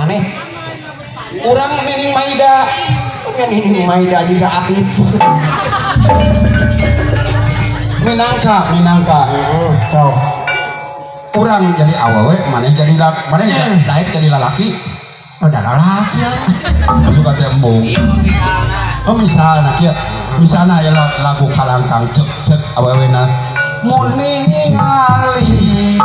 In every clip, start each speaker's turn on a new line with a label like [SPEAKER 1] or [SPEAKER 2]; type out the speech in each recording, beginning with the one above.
[SPEAKER 1] Maneh
[SPEAKER 2] urang Nining Maida.
[SPEAKER 1] Nining Maida juga aktif.
[SPEAKER 2] Minangka, minangka.
[SPEAKER 1] Sok.
[SPEAKER 2] Urang jadi awewe, maneh jadi maneh daek jadi lalaki.
[SPEAKER 1] Oh, da lalaki ya.
[SPEAKER 2] Suka teh embung. Oh, misalna kieu. Misalna aya lagu kalangkang cek cek awewena mun ningali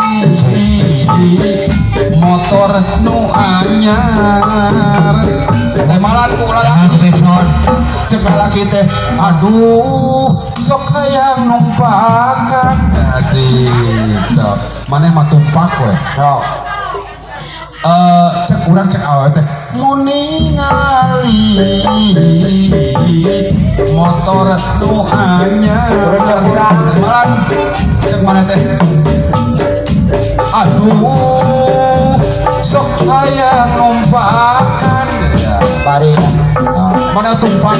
[SPEAKER 2] motor nu anyar. Temalan ku lalaki cek lalaki teh aduh sok hayang numpakan. Asik sok maneh mah tumpak we.
[SPEAKER 1] Sok
[SPEAKER 2] cek urang cek awewe teh mun ningali motor nu anyar. Temalan cek maneh teh aduh sok hayang numpakan.
[SPEAKER 1] Bari
[SPEAKER 2] mana tumpak?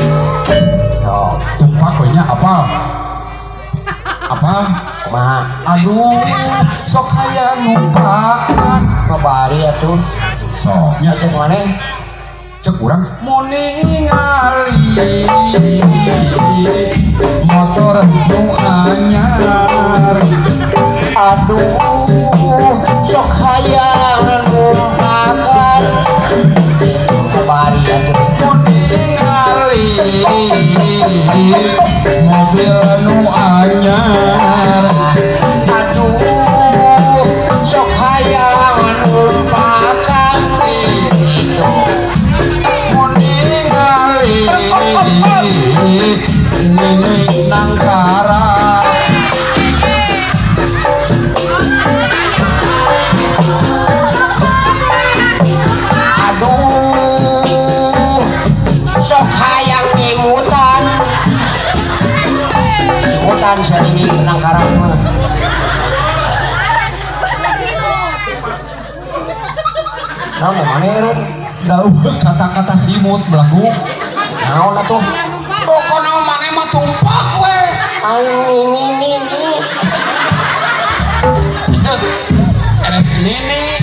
[SPEAKER 2] Tumpak we nya apal? Apal?
[SPEAKER 1] Kumaha?
[SPEAKER 2] Aduh sok hayang numpakan.
[SPEAKER 1] Bari atuh.
[SPEAKER 2] Sok
[SPEAKER 1] nya cek maneh?
[SPEAKER 2] Cek urang mun ningali motor nu anyar.
[SPEAKER 1] Aduh sok hayang numpakan. Bari atuh.
[SPEAKER 2] Mun ningali mobil nu anyar.
[SPEAKER 1] Aduh sok hayang numpakan. Itu
[SPEAKER 2] mun ningali Nini Nangkara.
[SPEAKER 1] Aduh sok hayang nyimutan. Nyimutan si Nini Nangkara mah. Naon maneh Run?
[SPEAKER 2] Dauh kata-kata simut belagu.
[SPEAKER 1] Naon atuh?
[SPEAKER 2] Pokona maneh mah tumpak we.
[SPEAKER 1] Aing nini nini.
[SPEAKER 2] Erek nini,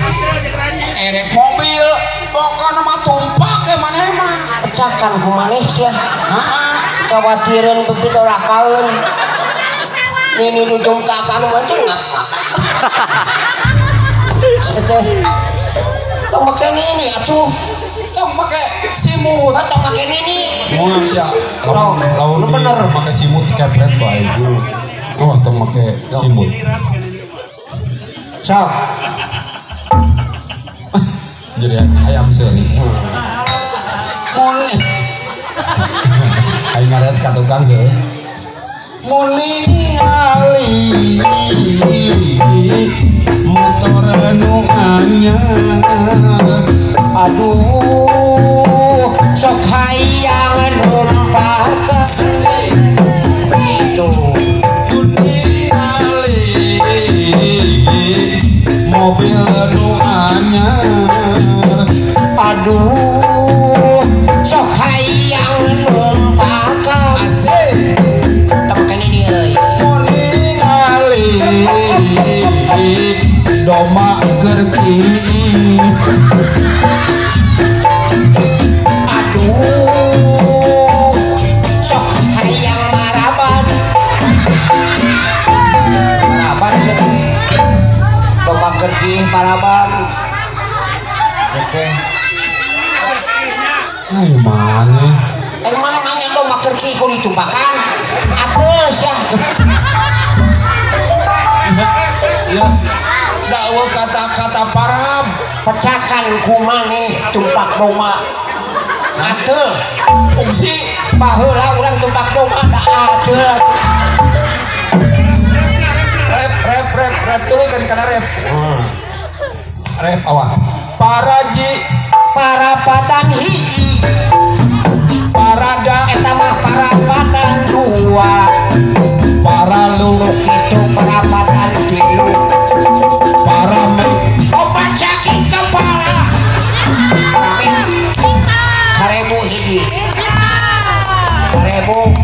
[SPEAKER 2] erek mobil, pokona mah tumpak we maneh mah.
[SPEAKER 1] Pecakan ku maneh sia.
[SPEAKER 2] Heeh.
[SPEAKER 1] Kawatireun bebidorakaeun. Nini ditungkakan mah teh ngak. Teh tong make nini atuh.
[SPEAKER 2] Tong make simut.
[SPEAKER 1] Tong make nini.
[SPEAKER 2] Mun sia lamun lamun bener make simut kepret bae. Awas tong make simut.
[SPEAKER 1] Sok.
[SPEAKER 2] Jadi ayam seuri. Mun aing ngaret ka tukang heuh. Mun ningali motor nu anyar.
[SPEAKER 1] Aduh sok hayang numpakan. Itu
[SPEAKER 2] mun ningali mobil nu anyar.
[SPEAKER 1] Aduh sok hayang numpakan.
[SPEAKER 2] Asik
[SPEAKER 1] tong make nini euy.
[SPEAKER 2] Mun ningali domba gerki.
[SPEAKER 1] Aduh sok hayang maraban. Maraban sih domba gerki maraban. Oke.
[SPEAKER 2] Ai maneh?
[SPEAKER 1] Eh mana nanya domba gerki ku ditumpakan? Ateus ya.
[SPEAKER 2] Ya. Dakwa kata-kata parab.
[SPEAKER 1] Pecakan ku maneh tumpak domba. Ateul.
[SPEAKER 2] Fungsi
[SPEAKER 1] baheula urang tumpak domba da ateul.
[SPEAKER 2] Rep rep rep rep dulu kan kana rep. Rep awas. Paraji
[SPEAKER 1] parapatan hiji.
[SPEAKER 2] Parada
[SPEAKER 1] eta mah parapatan dua.
[SPEAKER 2] Paralu
[SPEAKER 1] nu kitu parapatan tilu.
[SPEAKER 2] Parame
[SPEAKER 1] obat sakit kepala. 1000 hiji. 1000.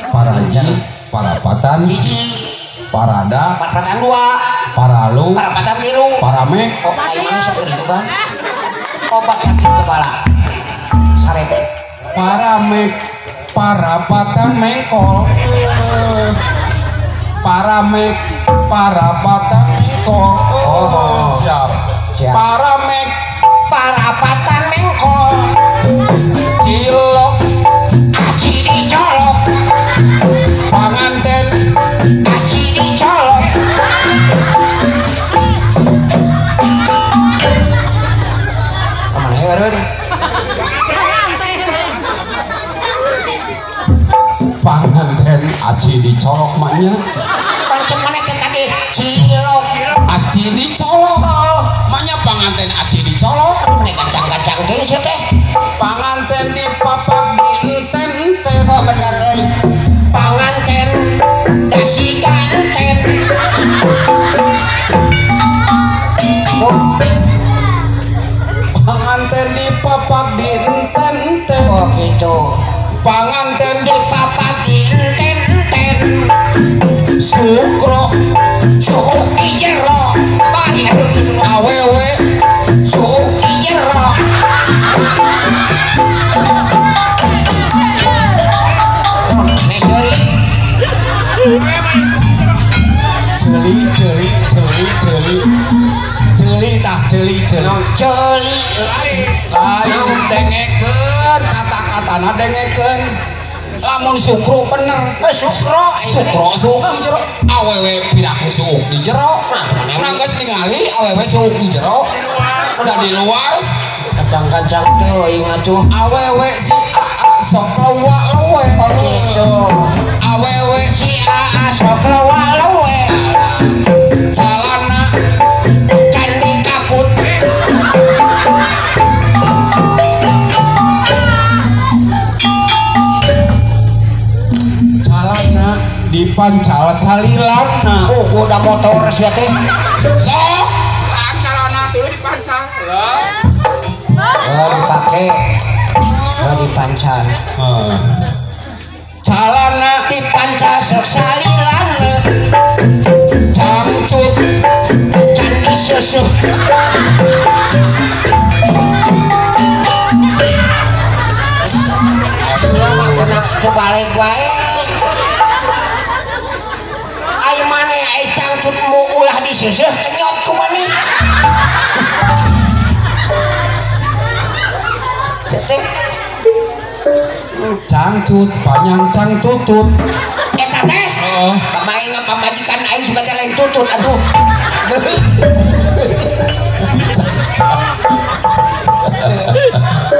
[SPEAKER 2] Paraji parapatan hiji. Parada
[SPEAKER 1] parapatan 2
[SPEAKER 2] paralu
[SPEAKER 1] parapatan 3
[SPEAKER 2] paramek.
[SPEAKER 1] Oh, aing mah sok gitu bang. Obat sakit kepala sarep.
[SPEAKER 2] Paramek parapatan mengkol. Paramek parapatan mengkol. Oh, siap.
[SPEAKER 1] Siap.
[SPEAKER 2] Paramek
[SPEAKER 1] parapatan mengkol.
[SPEAKER 2] Cilok
[SPEAKER 1] aci dicolok.
[SPEAKER 2] Panganten
[SPEAKER 1] aci dicolok. Kemana ya,
[SPEAKER 2] panganten aci dicolok maknya.
[SPEAKER 1] Pancen mana teh tadi cilok
[SPEAKER 2] aci dicolok. Maknya panganten aci dicolok.
[SPEAKER 1] Mana gancang-gancang deui sia teh.
[SPEAKER 2] Panganten dipapak di enten-enten.
[SPEAKER 1] Oh bener euy. Panganten dasi ganten.
[SPEAKER 2] Panganten dipapak di enten-enten.
[SPEAKER 1] Oh gitu.
[SPEAKER 2] Panganten
[SPEAKER 1] dipapak di enten-enten.
[SPEAKER 2] Sukro
[SPEAKER 1] suuk di jero. Bagi atuh kitu
[SPEAKER 2] awewe
[SPEAKER 1] suuk di jero.
[SPEAKER 2] Celi celi celi celi celi tah celi celi
[SPEAKER 1] celi
[SPEAKER 2] lain dengekeun kata-katana dengekeun. Lamun sukro bener.
[SPEAKER 1] Sukro
[SPEAKER 2] sukro suuk di jero. Awewe piraku suuk di jero. Nah geus ningali awewe suuk di jero. Udah di luar
[SPEAKER 1] kancang-kancang teuing atuh.
[SPEAKER 2] Awewe si aa sok lewa-lewe.
[SPEAKER 1] Oh gitu.
[SPEAKER 2] Awewe
[SPEAKER 1] si aa sok lewa-lewe.
[SPEAKER 2] Calana
[SPEAKER 1] candi kaput.
[SPEAKER 2] Calana dipancal salilana.
[SPEAKER 1] Oh, udah motor sia teh.
[SPEAKER 2] Sok, lah calana tuluy dipancal. Lah.
[SPEAKER 1] Oh, dipake. Oh, dipancal.
[SPEAKER 2] Calana
[SPEAKER 1] dipancal sok salilana.
[SPEAKER 2] Cangcut
[SPEAKER 1] candi susu. Sia mah kena kebalik wae. Ai maneh ai cangcut mu ulah diseuseuh kenyot ku maneh. Teh
[SPEAKER 2] cangcut panjang cang tutut.
[SPEAKER 1] Eta teh
[SPEAKER 2] heeh.
[SPEAKER 1] Pamain pamajikan aing sebagai lain tutut atuh.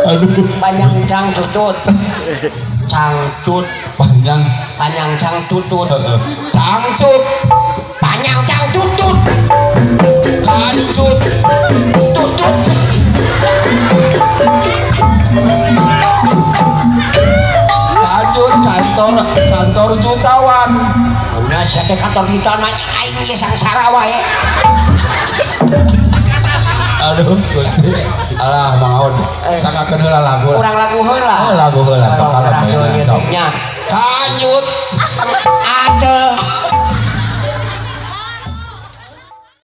[SPEAKER 2] Aduh.
[SPEAKER 1] Panjang cang tutut. Cangcut
[SPEAKER 2] panjang
[SPEAKER 1] panjang cang tutut.
[SPEAKER 2] Cangcut
[SPEAKER 1] panjang cang tutut.
[SPEAKER 2] Kancut
[SPEAKER 1] tutut.
[SPEAKER 2] Lanjut kantor jutawan.
[SPEAKER 1] Nah, sia teh kantor jutawan mah aing ge sangsara wae.
[SPEAKER 2] Aduh, Gusti. Alah, Mang Aun. Sakakeun heula lagu.
[SPEAKER 1] Urang lagu heula.
[SPEAKER 2] Oh, lagu heula sok kalem. Kanyut.
[SPEAKER 1] Atuh.